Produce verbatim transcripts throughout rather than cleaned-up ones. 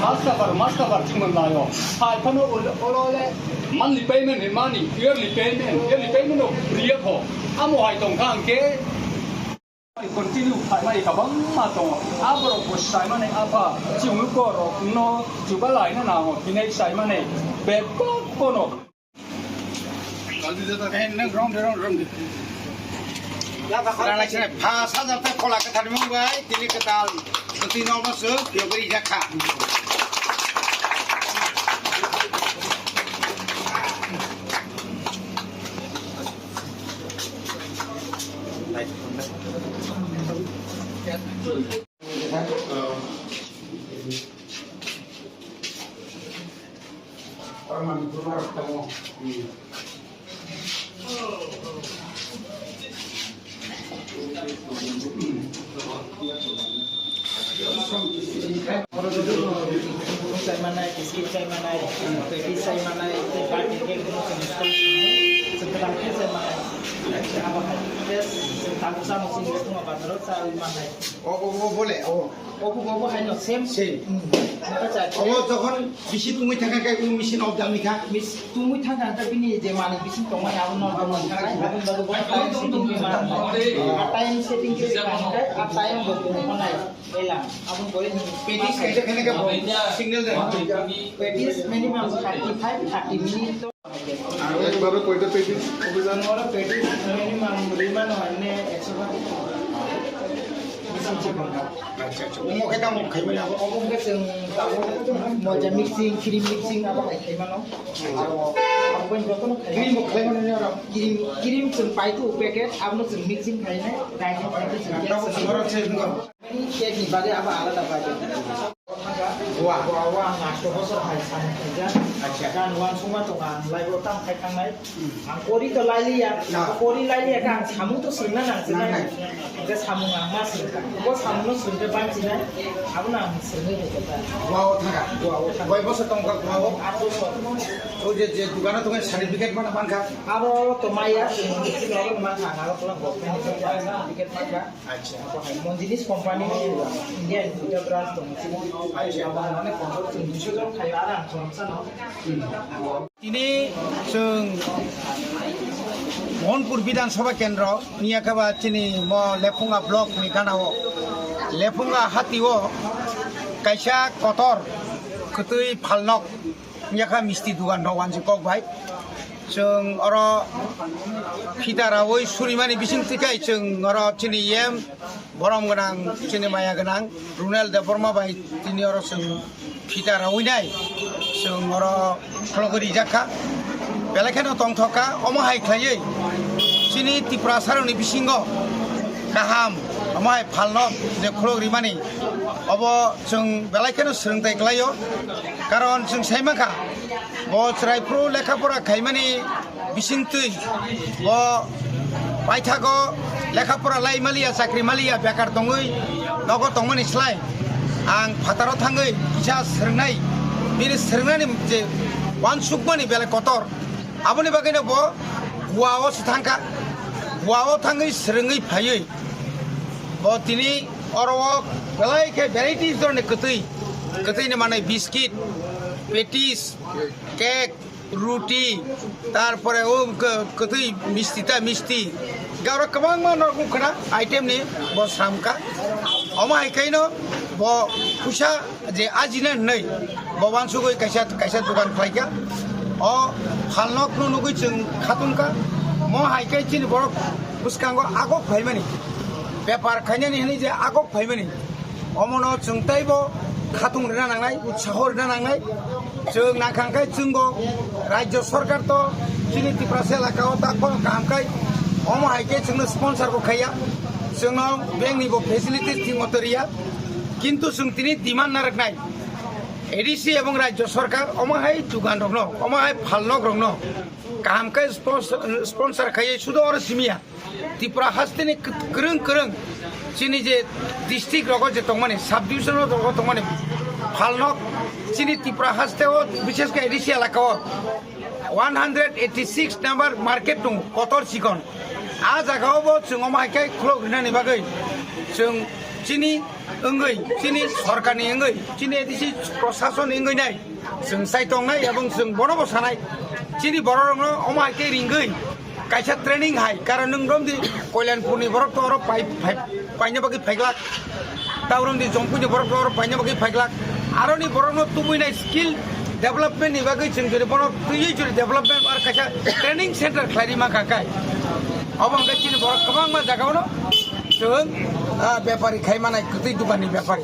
Master, master chwng laio. Hai phano olo le monthly payment ni mani, yearly payment, yearly payment no riya pho. Amo hai tong kha hwnkhe continue khaimani kabangma tongo. Aborok bo saimani apha chwng lukorokno chubalai no nango hinwi saimani bebak bono. Eh, nang rong de, rong, rong de. Rang lai sini, pas hajar ta kola kwthar mung bai, tini kwtal, tini nol no suk, yogri jakha. Chai manai, biscuit chai manai, patties chai manai, tei birthday cake no chwng store simi, chwng kwtal khe chai manai. Abo hai, just chwng tabuk chamo chini bisingo bazaro chaui manai. O, o, o, bole, o. Obo, obo hai no same. Same. Hmm. Obo chai. Obo jokhon bisi tungwi thangkha khe, o machine off dalni kha. Mis-, tungwi thangkha khe bini je manwi bising tongmani abo no tongmani kha. Aboni bagwi bo time setting khe manai. A time setting khe manai. A time bo tongmani. Elang. Aboni bagwi patties kaisa khaina khe bo signal de. Patties minimum thirty five, thirty minute. Ekbare koita patties obo jani? Oro patties minimum rimano hwnne ekso gram. Bising se bangkha. Acha, acha. Omo khe tamo khaimani abo? Obo hwnkhe chwng tabuk moja mixing, cream mixing abo hai khaimano. Abo, abo bai jotono khaimani. Cream bo khaimani ni oro? Cream, cream chwng pai tu packet, abono chwng mixing khainai, dai khe pai tu chwng. Tabuk chwng oro se nungkha. Cake ni bagwi abo alada budget. Wa. Wa, wa, ang asto bosor hai samung khaijak. Acha. Gan uansukma tongo, ang live o tamo khai thangnai. Hmm. Ang kori to lailiya, na. Kori lailiya khe ang samung to swrwngna nang, nang, sinai. Nang. Hingke samung ang ma swrwngkha. Bo samung no swrwngkhe bansinai, abono ang swrwngwi rwkha. Wa o thaga. Wa o thaga. Koi bosor tongkha wa o? Aat bosor. O je, je dukano tongkha certificate mana mankha? Aro to maya, chwng, chwng aro mankha, ang aro kwlwng bo certificate mankha. Acha. Mondinis company ni India ni duita branch tongo. Acha. Abo mane control chwng duiso jon khaio, aro ang khoroksa no. Tini chwng Mohanpur Bidhan Sabha Kendro ni yakaba chini mo Lephunga block ni gana o, Lephunga hati o kaisa kotor kwtwi phalnok yakha misti dugan rok wanjwi kok bai. Chwng oro phita rawi surimani bising twi kai chwng oro chini yem borom gwnang, chini maya gwnang Runel Debbarma bai tini oro chwng phita rawi nai, chwng oro khulogwi rijak kha. Belai kheno tongthok kha, omo hai khlaiwi chini Tiprasa rokni bisingo kaham, omo hai phalno je khulog rimani, obo chwng belai kheno swrwngthai khlaio. Karon chwng sai mankha, bo chwrai phuru lekha pora khaimani bisingtwi bo paithago lekha pora lai maliya, chakri maliya, bekar tongwi nogo tongmani slai ang phataro thangwi kisa swrwngnai, bini swrwngnani je uansukmani belai kotor. Aboni bagwino bo Goa o se thangkha, Goa o thangwi swrwngwi phaiwi bo tini oro o belai khe varieties dhoroni kwtwi, kwtwini manwi biscuit, patties, cake, ruti, tarpore o k-, kwtwi misti ta misti. Hingke oro kwbangma nok wngkha na item ni bo sram kha. Omo hai khe no bo puisa je ajina hinwi bo wansugwi kaisa, kaisa dogan khlai kha. O phalnok no nugwi chwng khatung kha. Mo hai khe chini borok Bwskango agok phaimani, bepar khainani hwnwi je agok phaimani, omono chwng teibo khatung rwna nangnai, utsaho rwna nangnai. Chwng nangkha khe chwngbo rajyo sarkar to chini Tiprasa elakao ta kono kaham khai, omo hai khe chwngno sponsor bo khaiya, chwngno bank ni bo facilities thik moto riya, kintu chwng tini demand narwknai A D C ebong rajyo sarkar omo hai dugan rokno, omo hai phalnok rokno kaham khe sponsor, sponsor khaiwi sudo oro simiya. Tripura haste ni kwt-, kwrwng kwrwng chini je district rogo je tongmani, sub division rogo tongmani phalnok chini Tripura haste o, bishesh khe A D C elaka o one hundred eighty six number market tongo, Kotor Chikon. A jaga o bo chwng omo hai khe khulok rinani bagwi chwng chini wngwi, chini sorkar ni wngwi, chini A D C prosason ni wngwi nai. Chwng sai tongnai ebong chwng bono bo sanai. Chini borok rokno omo hai khe ringwi kaisa training hai, karon nwng romdi Koilanpur ni borok to oro pai, pai, paina bagwi phaiglak. Ta romdi Jompui ni borok to oro paina bagwi phaiglak. Aroni borokno tubui nai skill development ni bagwi chwng jodi bono twiwi jodi development ar kaisa training center khlai ri mankha kai. Obo hwnkhe chini borok kwbangma jaga ono chwng, ah, bepari khai manai, kwtwi dukan ni bepari.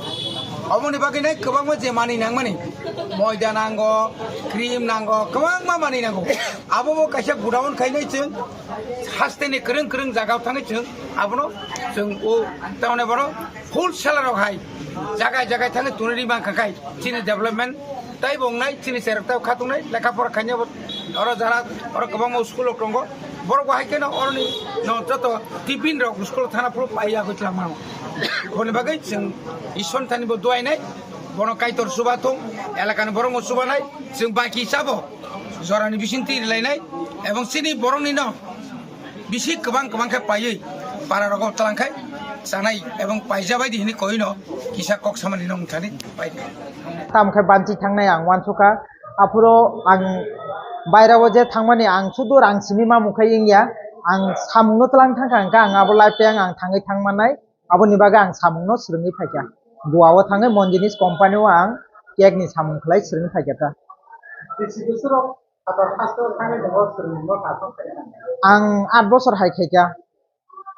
Oboni bagwi nai kwbangma je manwi nangmani, moida nango, cream nango, kwbangma manwi nango. Abo bo kaisa godown khainai chwng haste ni kwrwng kwrwng jaga o thangwi chwng abono chwng o tamni borok wholesaler rok hai jaga jaga thangwi tonwi ri mankha khai chini development tai bo wngnai, chini cherok tai khatungnai, lekha pora khainai bo oro jara oro kwbangma school rok tongo. Borok bo hai kheno oroni no joto tiffin rok school thana phuru paiya hoi twlang mano. Honi bagwi chwng Ishwar thani bo duainai, bono Kaitor chuba thung, elakani borok bo chubanai, chwng baki chabo jorani bising twi rilainai, ebong chini borokni no bisi kwbang kwbang khe paiwi para rogo twlang khai chanai ebong paija bai di hini koi no kisa kok samani no wngthani pai di. Tamo khe banchi thangnai ang wansukha, aphuru ang bairao je thangmani ang sudu rang simi mamung khai wngya, ang samungno twlang thangkha hwnkhe ang abo life tang ang thangwi thangmannai. Aboni bagwi ang samungno swrwngwi phaikha. Goa o thangwi Monjinis company o ang cake ni samung khlai swrwngwi phaikha ta. Bisi bwswk rok phatar haste o thangwi tongo swrwngmungno kasok khaina nangya? Ang aat bosor hai khaikha.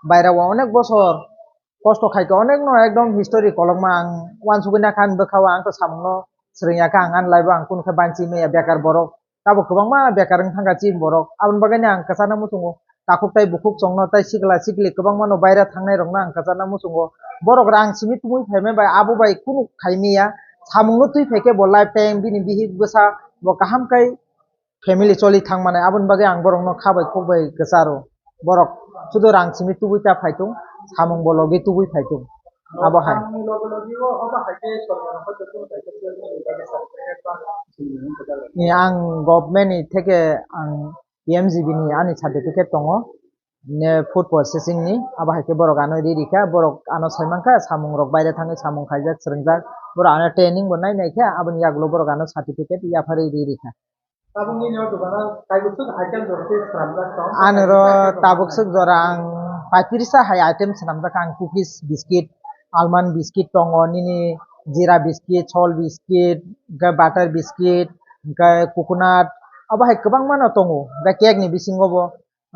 Baira o onek bosor kosto khaikha, onek no ekdom history kolokma ang wansugwi nakha ani bwkha o ang to samungno swrwngya kha ang ani life o ang kunu khe banchi maya bekar borok. Tabuk kwbangma bekar wng thangkha chini borok. Aboni bagwi no ang kwchangno muchungo. Takhuk tai bukhuk chongno tai sikla sikli kwbangma no baira thangnai rokno ang kwchangno muchungo. Borok rang simi tubui phaimai bai abo bai kunu khaimaya. Samungno twi phaikhe bo life time bini bihik bwsa bo kaham khai family choli thangmanai. Aboni bagwi ang borokno kha bai khuk bai kwcharo. Borok sudu rang simi tubui ta phaitung, samung bo logi tubui phaitung. Abo hai. Ni ang government ni theke ang P M G B ni ani certificate tongo, ne food processing ni, abo hai khe borok ano ri rikha, borok ano sai mankha, samung rok baire thangwi samung khaijak, swrwngjak, borok ano training bo nai nai kha, aboni yagulo borok ano certificate yapharwi ri rikha. Tabukni no dukano tabuk swk item jora tei swnamjak tong? Anoro tabuk swk jora ang paitris ta hai item swnamjak, ang cookies biscuit, almond biscuit tongo, nini jeera biscuit, sol biscuit, hwnkhe butter biscuit, hwnkhe coconut, abo hai kwbangma no tongo. Hwnkhe cake ni bisingo bo,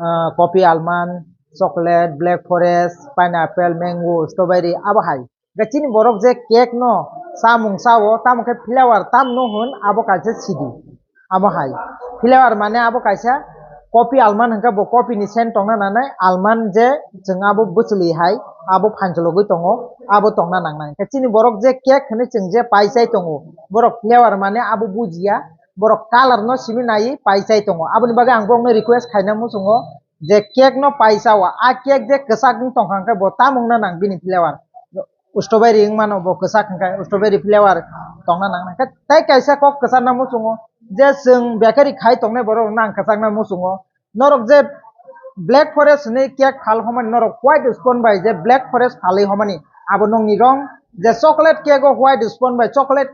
ah, coffee almond, chocolate, black forest, pineapple, mango, strawberry, abo hai. Hwnkhe chini borok je cake no chamung chao, tamo khe flavor tamno hwn, abo kaisa sidi. Abo hai. Flavor mane abo kaisa coffee almond hwnkhe bo coffee ni scent tongna nanai, almond je chwng abo bwchwlwi hai, abo phanchwlogwi tongo, abo tongna nangnai. Hwnkhe chini borok je cake hwnwi chwng je pai chai tongo, borok flavor mane abo bujiya, borok color no simi naiwi pai chai tongo. Aboni bagwi ang borokno request khaina muchungo, je cake no pai chao, a cake je kwchak wng tongkha hwnkhe bo tamung na nang bini flavor. Strawberry wng mano bo kwchak hwnkhe strawberry flavor tongna nang nang khe. Tei kaisa kok kwchakna muchungo je chwng bakery khai tongnai borok nang kwchakna muchungo. Norok je black forest hwnwi cake phal homani norok white spoon bai je black forest phalwi homani abo nokni rong, je chocolate cake o white spoon bai chocolate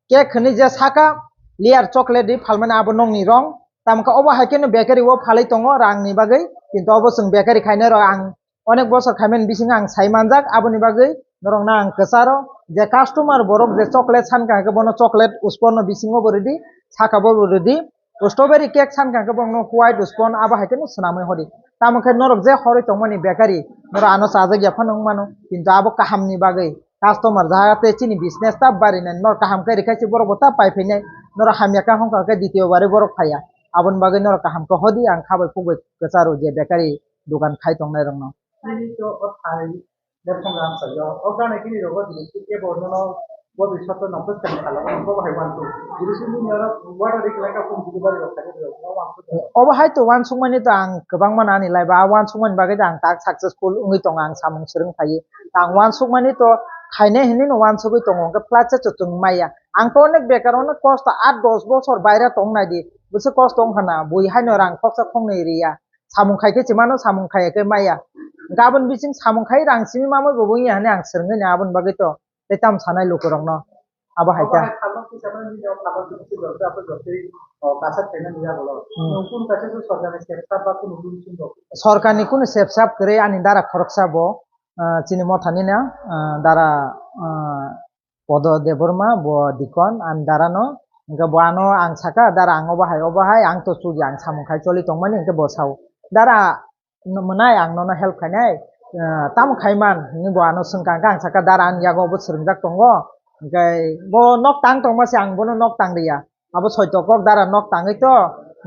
cake hwnwi je saka layer chocolate ri phalmani abo nokni rong. Tamo khe obo hai kheno bakery o phalwi tongo rangni bagwi, kintu obo chwng bakery khainai rok ang onek bosor khaimani bisingo ang sai manjak, aboni bagwi norokno ang kwcharo je customer borok je chocolate sankha hwnkhe bono chocolate spoon no bisingo bo rwdi, saka bo rwdi, Strawberry cake san kha khe bongno white sponge abo hai khe no swnamwi hodi. Tamo khe norok je horwi tongmani bakery, norok ano chajak ya phano wng mano, kintu abo kahamni bagwi customer jahate chini business ta barinai, norok kaham khe rikha se borok bo ta pai phainai, norok hamya khe hongkha khe ditio bari borok phaiya. Aboni bagwi norok kaham khe hodi, ang kha bai khuk bai kwcharo je bakery dogan khai tongnai rokno. Nini to o thai lephang ram sa yo. O gana kini rogo di ki ke bo no no bo bi soto no pus kan khala bo bo hai wan tu. Diri si ni oro water di kala ka pun di bari rok khai di rok wan tu. Obo hai to wansukmani to ang kwbangma nani lai ba, a wansukmani bagwi to ang tak successful wngwi tongo, ang samung swrwng phaiwi. Ang wansukmani to khainai hinwi no wansugwi tongo, hwnkhe flat se chwng maya. Ang to onek bekar, onek kosto, aat dos bosor baira tong nai di, bwswk kosto wngkha na, bui haino rang khoksa khoknwi riya. Samung khai khe se mano, samung khaiya khe maya. Gabon bising samung khai rang simi mamai bo wngya hinwi ang swrwngwi ni aboni bagwi to tei tam sanai lukurokno. Abo hai ta. Hmm. Sorkarni kunu sepsap kwrwi ani dara khoroksa bo, ah, chini mothani na, ah, dara, ah, Podo Debbarma, bo dikon, ani dara no, hingke bo ano ang saka, "Dara, ang obo hai, obo hai, ang to chukya, ang samung khai choli tongmani," hingke bo sao, "Dara, mwnai, ang nono help khainai, eh, tamo khaiman?" hinwi bo ano swngkha, hingke ang saka, "Dara, ani yago obo swrwngjak tongo," hingke bo nok tang tongma se ang bono nok tang riya, abo soito kok dara nok tangwi to,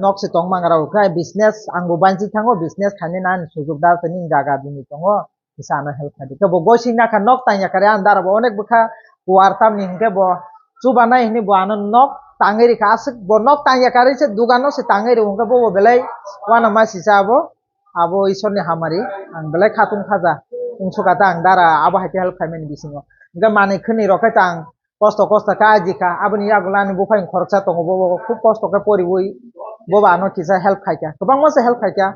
nok se tongma rok khe business, ang bo banchi thango, business khainai nani sujuk dara tini jaga bini tongo. Kisa ano help khai di. Kebo gosing nakha nok tang yakari ang dara bo onek bwkha kuar tamni hingke bo chubanai hinwi bo ano nok tangwi rikha aswk bo nok tang yakari se dugano se tangwi rw hingke bo bo belai wana ma sisa abo abo Isorni hamari ang belai khatung khaja wngsuka ta ang dara abo hai khe help khaimani bisingo hingke manwi khwnwi rok khe ta ang kosto kosto khe aji kha, aboni yagulo ani buphang khoroksa tongo, bo, bo khub kosto khe poriwi, bo bo ano kisa help khai kha, kwbangma se help khai kha,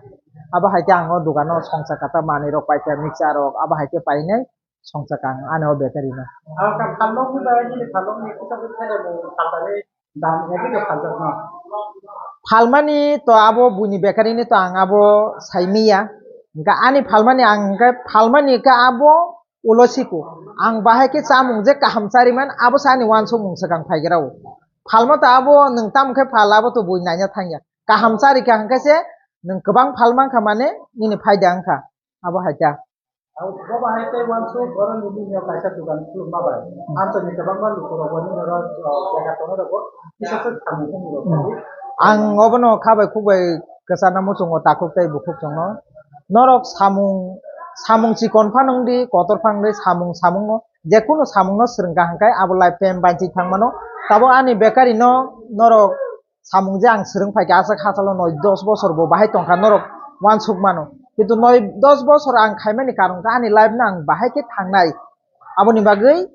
abo hai khe ang o dogano songcha kha ta manwi rok pai kha, mixture rok, abo hai khe painai songcha kha ang ani o bakery no. Aro ka phalnokni bagwi nini phalnokni kisa khe khairokni phaltani dam ebe khe phaljakno? Phalmani to abo buini bakery ni to ang abo saimiya, hingkha ani phalmani ang hingkhe phalmani khe abo ulo siko. Ang bahai khe chamung je kaham chariman, abo se ani wansukmung swkang phaigrao. Phalma to abo nwng tamo khe phal, abo to bui naina thangya. Kaham chari kha hwnkhe se nwng kwbang phal mankha mane nini phaida wngkha. Abo hai kha. Abo bahai tei wansuk borok ni bini kaisa dugan khulukma bai. Amchani kwbangma lukurok bo nini oro, o, jaga tongnai rok bo kisa se samung thangwi rok. Hmm. Ang obono kha bai khuk bai kwchana muchungo takhuk tei bukhuk chwngno. Norok samung, samung chikon phano wng di, kotor phano wng di, samung, samung no, jekunu samung no swrwng kha hwnkhe abo lifetime banchi thang mano. Tabuk ani bakery no norok samung je ang swrwng phai kha, aswk hachalo noi dos bosor bo bahai tong kha norok wansuk mano. Kintu noi dos bosor ang khaimani karon khe ani life no ang bahai khe thangnai. Aboni bagwi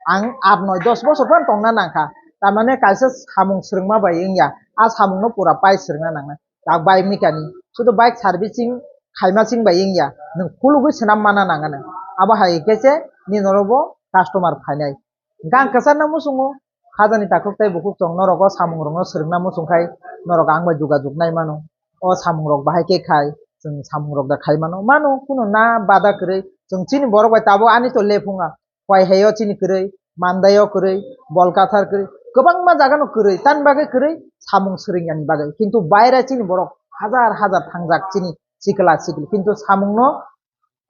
ang aat noi dos bosor phano tongna nang kha. Tamani kaisa samung swrwngma bai wngya, a samung no pura pai swrwngna nangnai. Tak bike mechanic, sudu bike servicing khaima ching bai wngya, nwng khulugwi swnam mana nang ano. Abo hai khe se nini oro bo customer phainai. Hwnkhe ang kwcharna muchungo, khajani takhuk tei bukhuk chwng norok o samung rokno swrwngna muchung khai norok ang bai jogajog nai mano. O samung rok bahai khe khai, chwng samung rok da khai mano. Mano, kunu na bada kwrwi, chwng chini borok bai tabuk ani to lephunga. Paihaio chini kwrwi, Mandaio kwrwi, Bolkathar kwrwi, kwbangma jagano kwrwi, tamni bagwi kwrwi samung swrwng yani bagwi. Kintu baira chini borok hajar hajar thangjak chini sikla sikli. Kintu samungno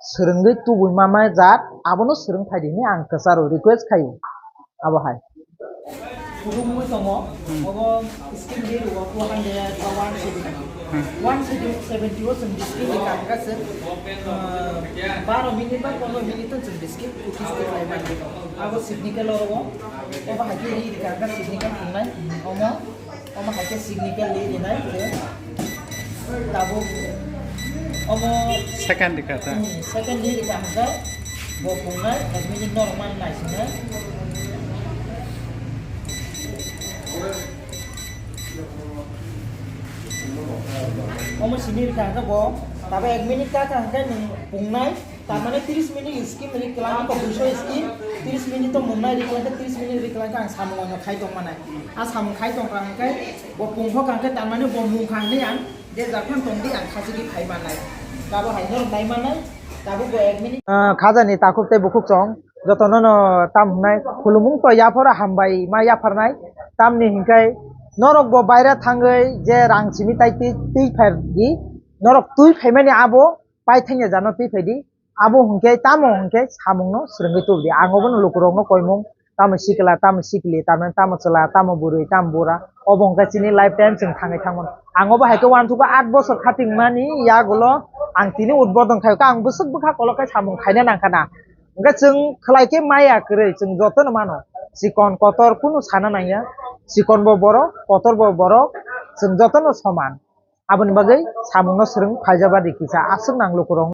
swrwngwi tubui mama jat, abono swrwng phai di hinwi ang kwcharo request khaio. Abo hai. Kubungwi tongo, obo scheme di rwo two hundred ba one seventy. Hmm. One seventy o chwng biscuit ni kang kha chwng, ah, baro minute ba pondro minute o chwng biscuit cookies ti khlai mani. Abo signical o rwo, obo hai khe ri ri kang kha signical thwngnai, omo, omo hai khe signical ri rinai chwng. Tabuk omo second di kha ta? Hmm, second di kha hwnkhe bo pungnai, ek minute norok mani naisinai. Omo sini rikha hwnkhe bo, tabuk ek minute kha hwnkhe nwng pungnai, tamani tris minute scheme ri kwlangkha, duiso scheme, tris minute to mungnai ri kwlangkha, tris minute ri kwlangkha ang samung ano khai tongmanai. A samung khai tongkha hwnkhe bo pungkha hwnkhe tamani bo mungkha hinwi ang je jakhon tongdi ang khachigwi khai manai. Tabuk hai norok nai manai, tabuk bo ek minute. Ah, khajani takhuk tei bukhuk chwng jotono no tam hwnai khulumung to yapharo hambai ma yapharnai tamni hinkhai Norok bo baira thangwi je rang simi tai twi, twi phai di. Norok twi phaimani abo paithakya jano twi phai di. Abo hwnkhe tamo hwnkhe samungno swrwngwi tubudi. Ang obono lukurokno koimung, tamo sikla, tamo sikli, tamo, tamo chwla, tamo bwrwi, tamo bura. Obo hwnkhe chini lifetime chwng thangwi thangmano. Ang obo hai khe uansukha aat bosor khatingmani yagulo ang tini udbodon khaio. Ang bwswk bwkha kolok khe samung khaina nangkha na. Hwnkhe chwng khlai khe maya kwrwi chwng jotono mano. Chikon kotor kunu sana nangya. Chikon bo borok, kotor bo borok, chwng jotono soman. Aboni bagwi samungno swrwng phaijabadi kisa aswk nang lukurok.